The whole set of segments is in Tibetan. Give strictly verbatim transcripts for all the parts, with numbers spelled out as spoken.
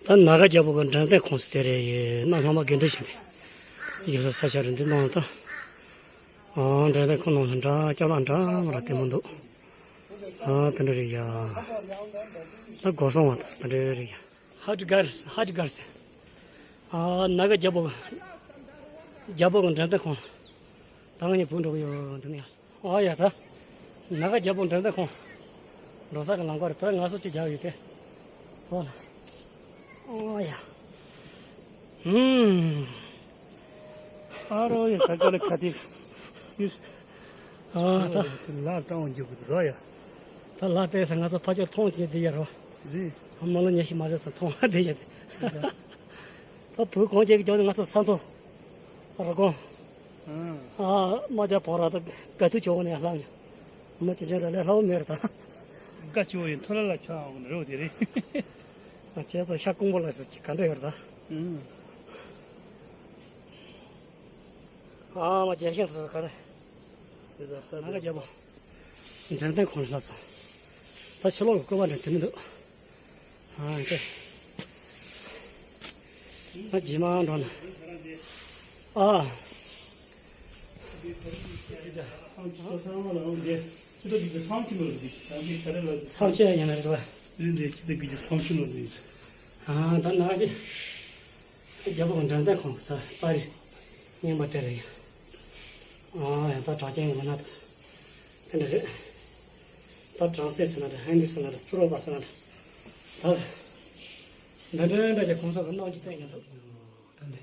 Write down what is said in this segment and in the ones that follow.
ད་ནཱ་ག་རྒྱལ་པོ་གི་འགྲེམས་སྟོན་ཁང་ཟེར་དེ་རེད། གནའ་སྔ་མ་དགེ་འདུན་ཆེན་པོས་ཡིག་གཟུགས་ས་ཆ་རེད། འདི་ནང་ལ་ད། ཨ། འགྲེམས་སྟོན་ཁང་ནང་ལ་འདྲ་ཅ་ལག་འདྲ་མི་འདྲ་ལྟད་མོ་འདུག་ཨ། དེ་འདྲ་རེད་ཡ། ད་སྒོ་སྲུང་བ་དང་དེ་འདྲ་རེད་ཡ། ཧ་ཏི་གར་ཧ་ཏི་གར་ཟེར། ཨ། ནཱ་ག་རྒྱལ་པོ་རྒྱལ་པོ་གི་འགྲེམས་སྟོན་ཁང་། ད་ང་གཉིས་བུད་འགྲོ་གི་ཡོད། འདི་ནས་ཡ། ཨ་ཡ། ད་ནཱ་ག་རྒྱལ་པོ་འགྲེམས་སྟོན་ཁང་འགྲོ་ས་གི་ལམ་ཁ་རེད། ད་ང་ཚོ་ཅིག་རྒྱག་ཡོད་དེ། ཨོ་ལ། ཨོ་ཡ། ཧུམ། ཨ་རོ་ཡ། ད་ག་ལ་ཁ་ཏི། ཨ། ད་ལ་སྤྲང་བ་འཇུག་གི་རོ་ཡ། ད་ལ་དེ་ས་ང་ཚོ་ཕ་ཆོས་མཐོང་གི་དེ་ཡ་རོ། རེད། མ་ལོ་ཉི་ཤུ་མ་ཟད་ས་མཐོང་བ་དེ་ཡ་དེ། ད་བོད་གངས་ཅན་གྱི་ལྗོངས་ནས་ང་ཚོ་ས་མཐོ། ར་སྒོང་། ཨ། རྨ་བྱ་ཕོ་བྲང་དང་དགའ་ཐུག་ཆོག་ནས་ལྷག་ནས། མ་ཅི་ཅན་ར་ལས་སླ་བོ་མེད་རེད་ད། དགའ་ཆེ་བོ་ཡིན། ཐོ་ལ་ལ་ཆགས་འོང་རེད་དེ་རེད། ཁྱེད་ཚོ་ཤ་སྐོང་པོ་ལ་ཟེར་གྱི་ག་འདྲ་ཡོད་རེད་ད། ཨ་མ་རྒྱལ་ཞིང་སོ་ག་རེ། ནཱ་ག་རྒྱལ་པོ། འགྲེམས་སྟོན་ཁང་ལ་སོང་། ད་ཕྱི་ལོགས་ཀྱི་བཀོད་པ་འདྲ་དེ་མི་འདུག་ཨ་འདྲ། ང་རྗེས་མ་འགྲོ་ན། ཨ། ཚང་ཆེ་ཡང་ཡིན་ན་རེད་བ། ཨ། ད་ནཱ་གི་རྒྱལ་པོ་གི་འགྲེམས་སྟོན་ཁང་ད་པར་རིས་རྙིང་པ་དེ་རེད་ཡ། ཨ། ཡང་ད་གྲགས་ཅན་ཡིན་ན་ད་དེ་འདྲ་རེད། ད་བྲམ་ཟེ་ཟེར་ན་འདྲ། ཧན་དི་ཟེར་ན་འདྲ། ཚུར་རོགས་པ་ཟེར་ན་འདྲ། ད་འདི་འདྲ་འདྲ་ཅིག་གོང་ས་གི་གནང་རྒྱུ་བསྟན་ཡིན་འདུག་ད་འདི་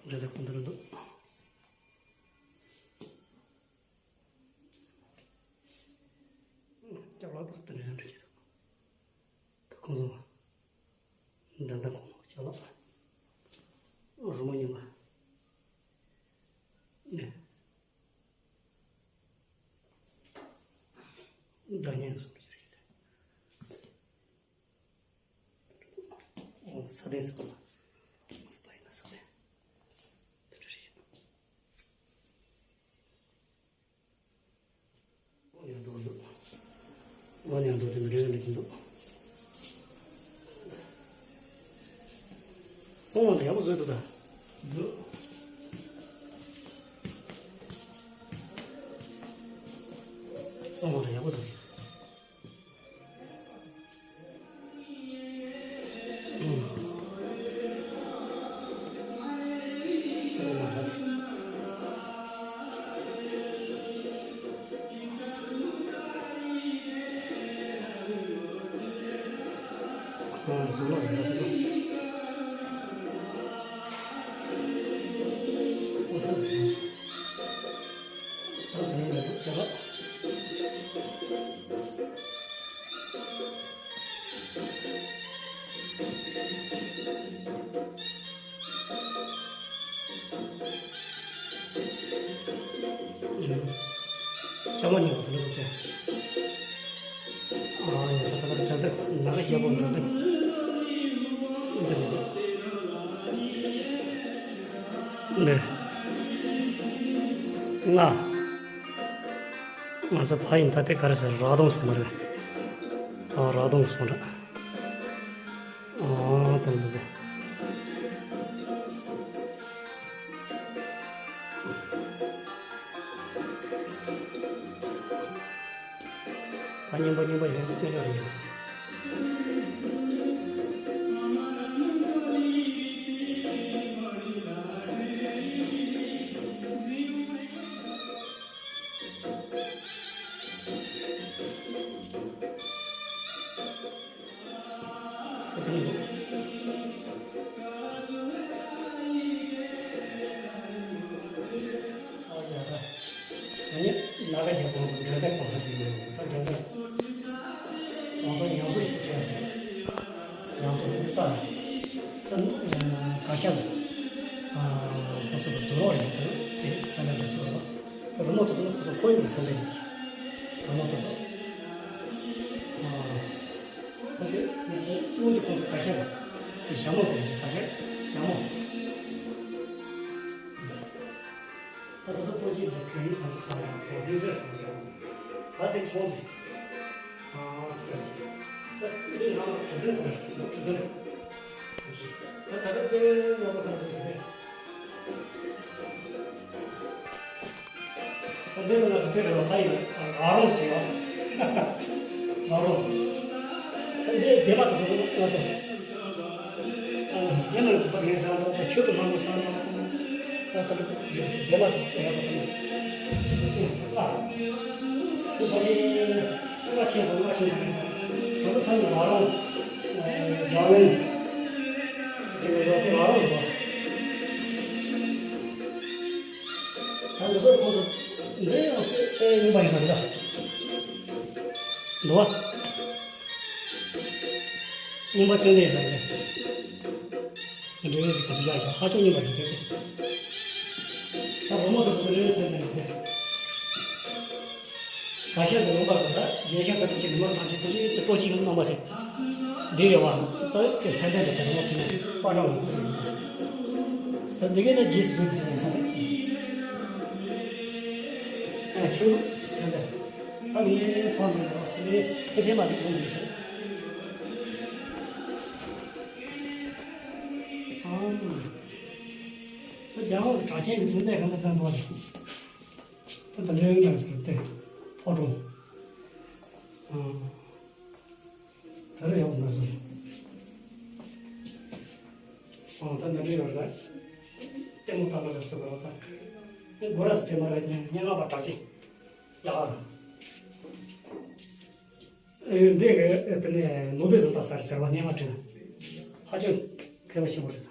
འདྲ་དེ་གོང་དུ་འདུག་ལྕགས་ལག་ཏུ་དེ་འདྲ་འདྲ་ཅིག་འདུག་ད་ཁོང་ཚོ་འདྲ་འདྲ་གོང་ལྕགས་ལག་རི་མོ་རྙིང་པ་ནས། སྒྲ་སྙན་སོགས་ཀྱི་རིགས་དེ། ས་གདན་སོགས་ལ། ས་པ་ཡིན་ན་ས་གདན། དེ་འདྲ་རེད། ཨོ་ཡང་འགྲོ་འདུག་ཨོ་ཡང་འགྲོ་དེ་འདྲ་རེད་འདུག་གཙང་མ་ལ་ཡག་པོ་བཟོས་འདུག་ད། འདུག་གཙང་མ་ལ་ཡག་པོ་བཟོས་ཡོད། ཨུམ། ཁོང་དུག་ལོག་ཡོད་པ་དེ་ཚོ། ཨོ་སི། ད་དེ་ནས་ལ་དུག་ཅ་ལག་ཤ་མ་ཉོ་དེ་ལ་དུག་ཅ། ཨ་ཡ། ད་ད་ད་འགྲེམས་སྟོན། ནཱ་ག་རྒྱལ་པོ་འགྲེམས་སྟོན། འདི་རེད། ནས། ང་། ང་ཚོ་ཕ་ཡིན། ད་དེ་ག་རེ་ཟེར། རག་དོང་ཟེར་མ་རེད། ཨ། རག་དོང་སོང་ར། ཨ། དང་དུ་དེ། ད་རྙིང་པ་རྙིང་པ་ཡོང་གི་སྐྱོ་སྐྱོ་རེད། ད་དེ་ནི། ཨ་ཡ། ད་ང་ནི་ནཱ་ག་རྒྱལ་པོ་འགྲེམས་སྟོན་ཁང་ལ་འགྲོ་གི་ཡོད། ད་འགྲེམས་སྟོན་ཁང་ཚོ་ཉམས་གསོ་ཞིག་སྤྲད་ཟེར། ཉམས་གསོ་འདི་ལྟ་ལ། ད་ནི་ག་ཤ་ལ། ཨ། ཁོ་ཚོ་གི་དུག་ལོག་རེད་འདུག་དེ་ཚན་རིག་པས་ཟེར་བ། རི་མོ་དེ་ཚོ་ནི་ཁོ་ཚོ་ཁོར་ཡུག་གི་ཚན་རིག་རེད། རི་མོ་དེ་ཚོ། ཨ། ཁོ་ཚོས་ཉིན་ཐོ་གཙོ་བོ་དེ་ཁོང་ཚོ་ག་ཤ་རེད། དེ་ཞྭ་མོ་དེ་རེད། ག་ཤ། ཞྭ་མོ། ད་དེ་ཚོ་ཕོ་སྐྱེས་དང་བོད་མི་ཚོ་ཚོ་ས་ཡང་བོད་མི་ཚོ་ས་ཡང་། ད་དེ་ཁོང་ཚོས། ཨ། ད་དེ་རང་ལ་གྲུ་གཟིངས་དང་གྲུ་གཟིངས། ད་ད་ལྟ་དཔེ་ཡག་པོ་ཐག་ཆོད་རེད། ད་འདི་ནི་ང་ཚོ་དེ་རེད་བ། ད་ཡིན་ཨ་རོང་ཟེར་ཡོད། ཨ་རོང་། ད་འདི་སྡེ་པ་དེ་ཚོ་ང་ཚོ་ཡིན་ན་བ་དེ་ས་ད་ཆོས་དུ་ལྷ་མོ་ས་ད་ད་སྡེ་པ་དེ་སྡེ་པ་དེ་ཡག་པོ་ཐུག་ཨ། ཁྱོད་ཕ་གི་ལྔ་ཆེན་དང་ལྔ་ཆེན་དང་། ང་ཚོ་ཕ་གི་ལ་རོང་རྒྱ་བོན་ཟེར་གྱི་ཡོད་དེ་ལ་རོང་རེད་པ། ང་ཚོ་ཁོང་ཚོ་འདི་ཡང་དཔེ་རྙིང་པ་ཡིན་ས་རེད་ད། འདུག་བ། རྙིང་པ་སྟོན་ལས་ཟེར་ནས། འབྲས་ཡོས་སུ་ག་ཚོད་བཞག་ཤག་ཧ་ཅང་རྙིང་པ་རེད་དེ། ད་རོ་མ་དེ་ཚོ་འབྲས་ཡོས་ཚན་ནས་རེད། ག་ཤེད་དུ་ལུང་པ་དང་ད་རྒྱལ་ཤ་དང་གཅིག་ལུང་པ་ཐམས་ཅད་དེ་ཚོ་ཡོད་ཚད་སྤྲོ་སྐྱིད་རྣམ་པ་ཟེར། འདི་རེད་བ། ད་དེ་ཚན་ལྡན་དུ་བྱ་རོགས་བྲིས་ནས་པ་ཀྲང་ལ་བཙུགས་ཡོད། ད་འདི་གའི་ན་རྗེས་སུ་བཟུང་དུ་ཟེར་ནས་ས་རེད། ཨ་ཆོས་ལུགས་ཚན་ལྡན། ད་ངའི་ཕ་མེད་ལ་དེ་ཕེ་ཕེ་མ་གི་དོན་མི་ཟེར། ཨང་། ས་རྒྱ་ནག་གི་གྲགས་ཅན་གྱི་ཐུན་ལས་གང་དུ་ཕན་ཐོགས་རེད། ད་ད་ལོའི་ནང་ཟེར་ཏེ་ཕོ་བྲང་། ཨང་། ད་རེ་ཡག་པོ་འདུག་ཟེར། ཨང་། ད་ད་རེ་ཡོད་རེད། ལྟད་མོ་ལྟ་མ་ལ་ཟེར་བ་ད། ཨེ་སྒོ་ར་ཟེར་དེ་མ་རེད། སྙན་སྙན་ངག་པ་གྲགས་ཅན་ཡག་པ། འདི་གི་དེ་ནས་ནོ་བེལ་གཟེངས་རྟགས་ཟེར་ཟེར་བ་སྙན་ངག་བྲིས་ན་ཧ་ཅང་མཁས་པ་ཆེན་པོ་རེད།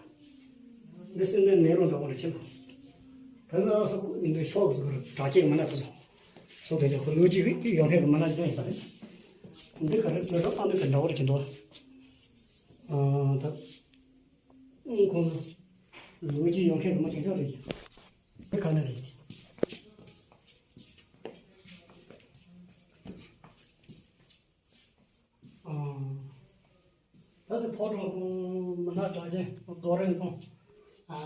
འདི་སྲིད་པའི་ནེ་རུ་འདྲ་པོ་རེད་ཆེ་ན། བོད་ནང་སོགས་འདི་ཕྱོགས་གྲགས་ཅན་མི་སྣ་དེ་ཚོ་ཚོ་དེ་ཚོ་ལོ་རྒྱུས་ཡོད་མཁན་གྱི་མི་སྣ་ཅིག་ཡིན་ས་རེད། འདི་ག་རེ་བོད་རང་ཨ་མི་གི་འདྲ་པོ་རེད་ཀྱི་འདུག་ཨ་ད་ཁོང་ཚོ་ལོ་རྒྱུས་ཡོད་མཁན་གྱི་མི་ཅིག་ཡོད་རེད་ཀྱི། འདི་ག་ནས་རེད། ཨང་། ད་དེ་ཕོ་བྲང་དང་མི་སྣ་གྲགས་ཅན་རྡོ་རིང་དང་། ཨ།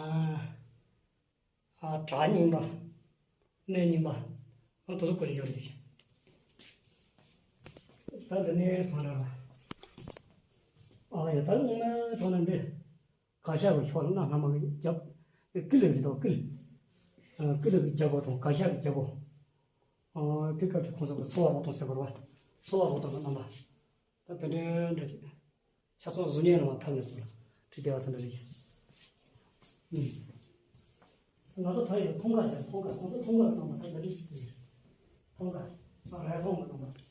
ཨ། བྲག་རྙིང་པ། གནས་རྙིང་པ། ཨ། དེ་ཚོ་བཀོད་ཡོད་རེད། ད་འདི་ནས་གང་འདྲ་ལ། ཨ་ཡ། ད་སྔོན་མའི་ཐོག་ནས་འདི། གར་ཞ་གི་ཕྱོགས་ལ་གནའ་སྔ་མ་གི་རྒྱབ། ཀི་ལི་རི་དང་ཀི་ལི། ཨ། ཀི་ལི་གི་རྒྱལ་པོ་དང་གར་ཞ་གི་རྒྱལ་པོ། ཨ། དེ་སྐབས་ཀྱི་ཁོང་ཚོ་གི་ཚོ་བ་རོགས་དང་ཟེར་བ་རེད་བ། ཚོ་བ་རོགས་དང་གི་རྣམ་པ། ད་དེ་འདྲའི་འདྲ་ཅིག་ཆ་ཚང་གཟུགས་བརྙན་རང་ཐབས་ནས་ཚུར་བྲིས་བསྡད་པ་དེ་འདྲ་ཞིག་ཨུམ། ང་ཚོ་ད་ཡོད་ཐང་ག་ཟེར། ཐང་ག། ཁོང་ཚོ་ཐང་ག་གི་རྣམ་པ་ད་འདྲ་ཞིག་བྲིས། ཐང་ག། ཨ། རས་ཐང་གི་རྣམ་པ།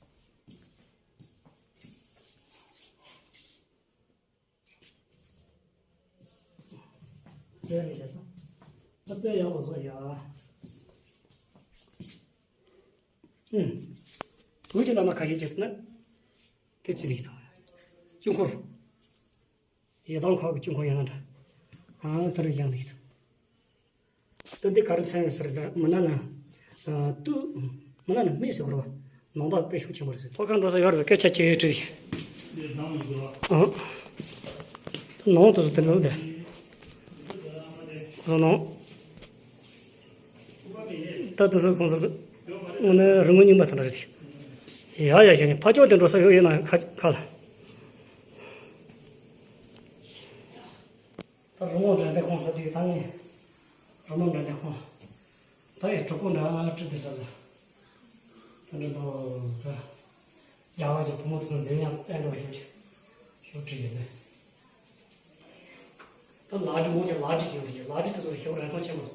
དེ་རེད་ཤག་ད་དཔེ་ཡག་པོ་བཟོ་ཡ། ཨུམ། བོད་ཀྱི་བླ་མ་ཁ་ཤས་ཀྱི་ན། དེ་ཅི་རིགས་དང་། དཀྱིལ་འཁོར། ཡི་དམ་ཁག་གི་དཀྱིལ་འཁོར་ཡང་ན་འདྲ། ཨ། དེ་རིགས་ཡང་རིགས་དང་། ད་འདི་ག་རེ་མཚོན་ཡོད་ཟེར་ན། མི་སྣ་ནི། ཨ། དུ། མི་སྣ་ནི་མི་ཟེར་བ་རེད་བ། ནང་པ་དཔེ་ཤུགས་ཆེན་པོ་རེད་ཟེར། ཐོག་ཁ་འགྲོ་ས་ཡོད་རེད་བ། སྐད་ཆ་ཅིག་དྲིས། ཨ། ད་ནང་དུ་སུ་དེ་འགྲོ་དེ། ཁོ་ཚོ་ནང་། ད་དུ་སུ་ཁོང་ཚོ་དངོས་གནས་རི་མོ་རྙིང་པ་དེ་འདྲ་རེད། ཡ་ཡ། ཞེས་ནས་ཕ་ཕྱོགས་དེ་འགྲོ་ས་ཡོད་ཡོད་ན་ཁ་ཁ་ལ། ད་རི་མོ་འགྲན་བསྡུར་ཁང་ལ་དེ་ད་ངས་རི་མོ་འགྲན་བསྡུར་ཁང་ད་ཡི་གྲོགས་པོ་འདྲ་བྲིས་ཏེ་ས་ལ་ད་འདྲ་འདུག་ད་རྒྱ་གར་གྱི་བུ་མོ་དེ་ཚོ་མཛེས་ཉམས་ཨེ་འགྲོ་ཞིག་ཞུ་བྲིས་ཡོད་ནས། ད་ལག་བྲིས་མོ་ཅིག་ལག་བྲིས་ཞིག་ཡོད་རེད། ལག་བྲིས་དེ་ཚོ་ཞེ་པོ་རིན་ཐང་ཆེན་པོ་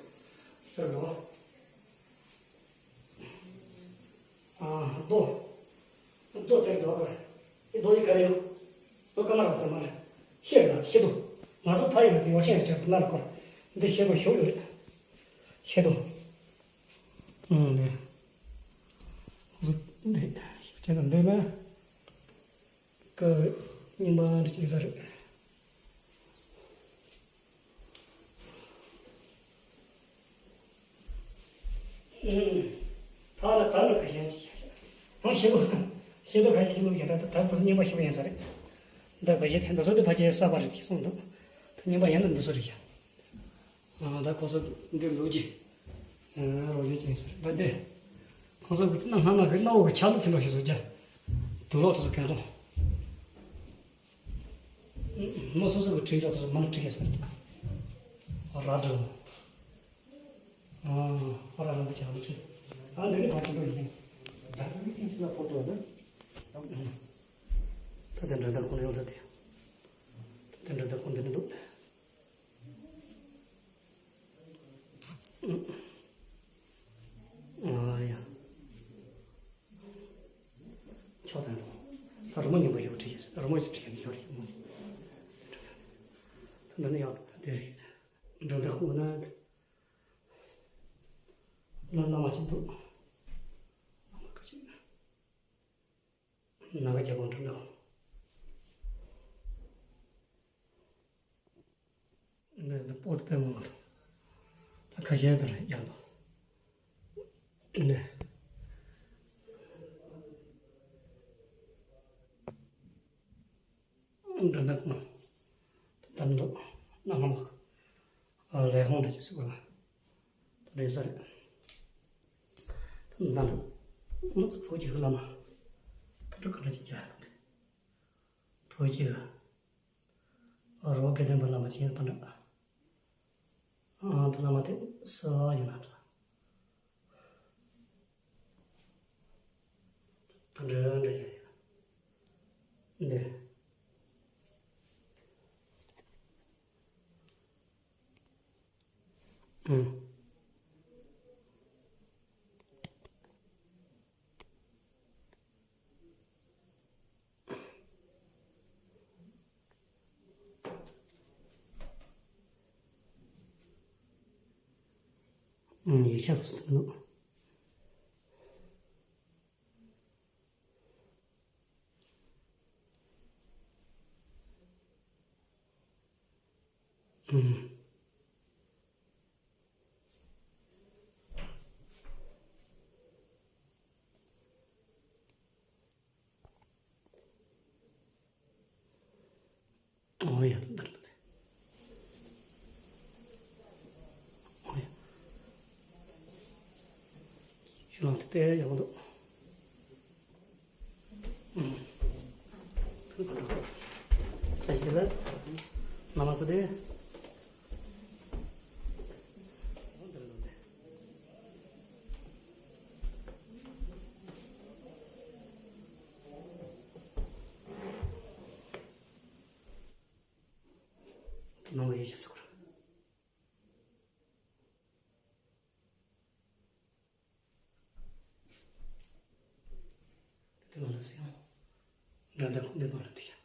ཟེར་འདུག་ཨ། རྡོ། རྡོ་དེར་འདུག་ག་ཨེ། རྡོ་ཡི་ག་རེ་ཡོད། རྡོ་དཀར་དམར་བ་ཟེར་མ་རེད། ཤེལ་རེད། ཤེལ་རྡོ། ང་ཚོ་ཕ་ཡུལ་གྱི་ཡོ་ཆེན་ཟེར་གྱི་ན་རེ་གོ། འདི་ཤེལ་རྡོ་ཞིག་ཡོད་རེད། ཤེལ་རྡོ། ཨང་། འདི། ཁོ་ཚོ་འདི་ཤེལ་རྡོ་འདི་ལ་ཀ་རྙིང་པ་འདྲ་ཅིག་ཡོད་ས་རེད། ཨང་། ད་ལ་ད་ལ་ཁ་ཤས་ཅིག་ཡང་ཤེལ་རྡོ། ཤེལ་རྡོ་ཁ་ཤས་ཅིག་ལུགས་ཀྱང་ད་ད་ད་རྙིང་པ་ཞིག་ཡིན་ས་རེད། འདི་ཕལ་ཆེར་འདི་ཚོ་འདི་ཕལ་ཆེར་གསར་པ་རེད་དེ་གསུངས་འདུག་ད་རྙིང་པ་ཡིན་ན་འདི་ཚོ་རེད་ཤག་ཨ། ད་ཁོ་ཚོ་འདི་ལོ་རྒྱུས་རོ་ཡོད་ཅིག་ཟེར། ད་འདི་ཁོ་ཚོ་གི་གནའ་སྔ་མ་གི་གནའ་བོ་གི་ཆ་ལུགས་དེ་འདྲ་ཞིག་བཟོ་རྒྱུ། དུག་ལོག་དེ་ཚོ་གན་སོང་། མི་སོ་སོ་གི་ཁྲིད་ཆོག་ཏུ་མང་ཁྲིད་ཡ་ཟེར་ཏེ། ར་སྒྲ། ཨ། ཨ་ར་རིན་པོ་ཆེ་ཨ་ལུ་ཁྲིད། ཨ་འདི་ནི་ཕར་ཕྱིན་འགྲོ་ཡིན། རྒྱ་གི་ཏིང་སི་ལ་ཕོ་ཏོ་ནི། ད་དེ་འདྲ་ད་ཁོང་ཡོད་ལ་དེ། ད་དེ་འདྲ་ད་ཁོང་འདི་ནི་འདུག་ཨ་ཡ། ཆོག་དང་། ད་རི་མོ་ཉན་པ་ཡོད་ཁྲིད་ཡིན། རི་མོ་ཞིག་ཁྲིད་ཡིན་ཆོག་རེད་མོ། ད་ནི་ཡག་དེ་རེད། འདྲ་འདྲ་ཁོ་ན། ལ་ལ་མ་ཅིག་འདུག་ལ་མ་ཁ་ཅིག་ནང་གི་རྒྱ་གོང་འདྲ་འདྲ། འདི་འདི་པོ་ཏི་པད་མ་མ་འདུག་ད་ཁ་ཤས་དེ་རེད་རྒྱག་འདུག་འདི། འདི་འདི་ཁོང་། ད་འདི་འདུག་སྣ་ཁ་མ། ལས་ཁུངས་འདྲ་ཅིག་ཟེར་བ་ལ། ད་རེས་ས་རེད། ད་འདི་འདུག་ང་ཚོ་བོད་ཀྱི་བླ་མ། ད་འདྲ་ག་འདྲ་ཅིག་རྒྱག་ཡ་འདུག་བོད་ཀྱི། རི་བོ་དགེ་ལྡན་པ་བླ་མ་ཅན་དང་འདྲ། ཨ་དེ་བླ་མ་དེ་སུ་ཡིན་ན་འདྲ། དེ་འདྲ་འདྲ་ཡིན་ཡ། འདི། ཨང་། ཡིག་ཆ་ཚོ་ཟིན་འདུག་ཨང་། ཨོ་ཡ། ད་ལྟ་ལ་དེ། ཨོ་ཡ། ཁྱོད་རང་དེ་ལྟ་ཡག་པོ་འདུག་ཨང་། ཁ་ཤས་ལ། ན་མ་ས་དེ། ནང་ལ་ཡོད་ཅེས་ཟེར་གོ། དེ་ནང་ལ་ཟེར་ཡང་། འདྲ་འདྲ་ཁོང་དེ་ནང་ལ་དེ་ཡང་།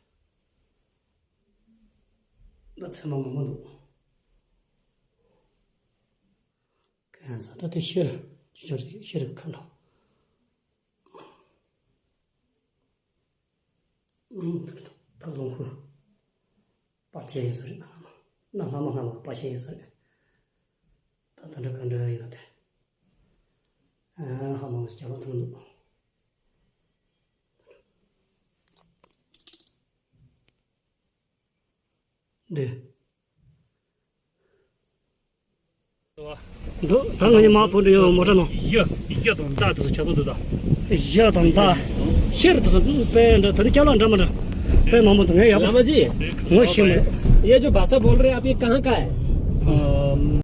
ད་ཚེར་མ་མང་པོ་འདུག་གན་ས་ད་དེ་ཤེར། ཅི་ཅོར་ཤེར་ཁ་འདྲ། ཨང་། ད་ལོངས་སྐུ་པར་ཆས་ཡིན་ས་རེད། ན་ལྷ་མ་སྣང་བ་པར་ཆས་ཡིན་ས་རེད། ད་ད་འདྲ་ག་འདྲ་ཡིན་ན་དེ། ཨ་ཧ་མ་ངོས་ཅ་ལག་ཐོན་འདུག་འདི། འདུག་ད་ང་གཉིས་མ་བུ་འདྲ་ཡོད་མོ་ཊ་ནང་། གཞི་གཞི་དང་མདའ་དེ་ཚོ་ཆ་ཚང་འདུག་ད། གཞི་དང་མདའ། ཤེར་དེ་ཚོ་དཔེ་འདྲ་ད་ནི་ཅ་ལག་འདྲ་མ་འདྲ། དཔེ་མང་པོ་འདུག་ངས་ཡག་པོ། रामा जी, ངོ་ཤེས་མེད། ये जो बासा बोल रहे हैं आप, ये कहाँ का है? अम,